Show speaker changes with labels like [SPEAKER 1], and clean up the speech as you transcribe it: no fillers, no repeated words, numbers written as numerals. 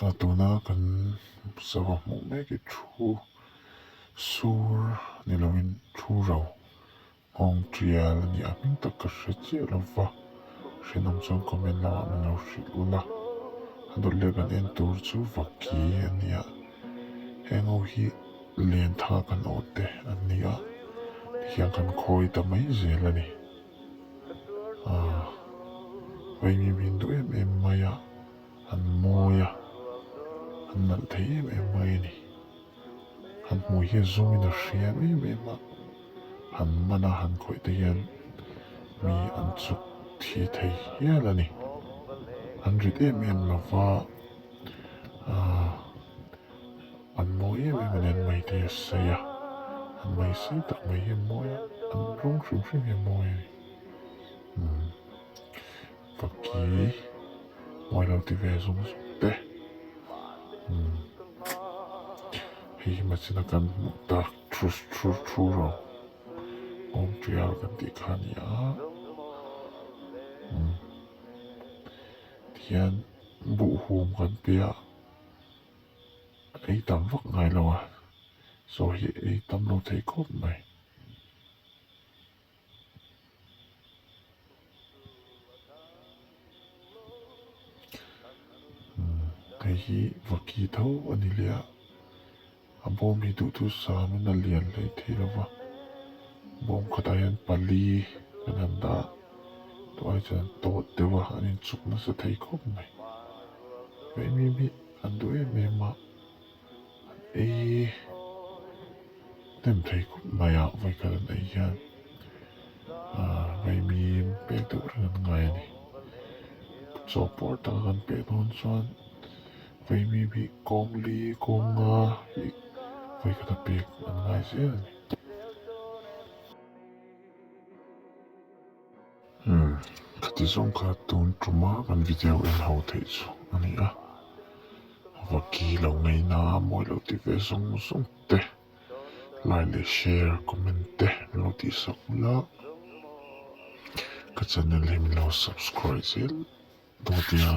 [SPEAKER 1] A tuna kan sava hmuh mek hi thu sur ni lovin thu ro nghawng tial a ni a hming tak ka hre chiah lo va hrinawm chuan comment lamah min lo hrilh ul a a dawt leh kan en tur chu vaki a ni a heng ho hi len tha kan awh te an ni a tihian kan khawi ta mai zel a ni ah vaimim hi an duh em em mai a an mawi a an nalh thei em em mai a ni han hmuh hian zum in a hriam em em a han man a han khawih te hian mi an chuk thi thei hial a ni an rit em em lo va ah an mawi em em a ni an mai te hi a sei a an mai sei tak mai hi a mawi a an rawng hrim hrim hi a mawi a ni umm. Vaki mawi lo ti ve zung zung te umm hei hi machina kan hmuh tak thu thu thu ro awm tial kan tih kha a ni a umm tihian buhhum kan pe a ei tam vak ngai lo a saw hi ei tam lo thei khawp mai. Hei hi vaki tho a ni leh a a bawm hi duhtu samin a lian hlei thei lo va bawm khatah hian pali kan han dah a tah ai chuan tawt deuh a an inchuk nasa thei khawp mai vaimim hi an duh em em a an ei. Hnem thei khawp mai a vawikhat an ei hian ahh vaimim pek deuh reng an ngai a ni chaw pawr taka kan pek dawn chuan vaimim hi kawng li kawng nga hi vawikhat a pek an ngai zel a ni. Umm khati zawng kha tun tuma kan video en ho theih chu a ni a vaki lo ngaina mawi lo ti ve zawng zawng te like leh share comment te min lo tih sak ula ka channel hi min lo subscribe zel dawn nia.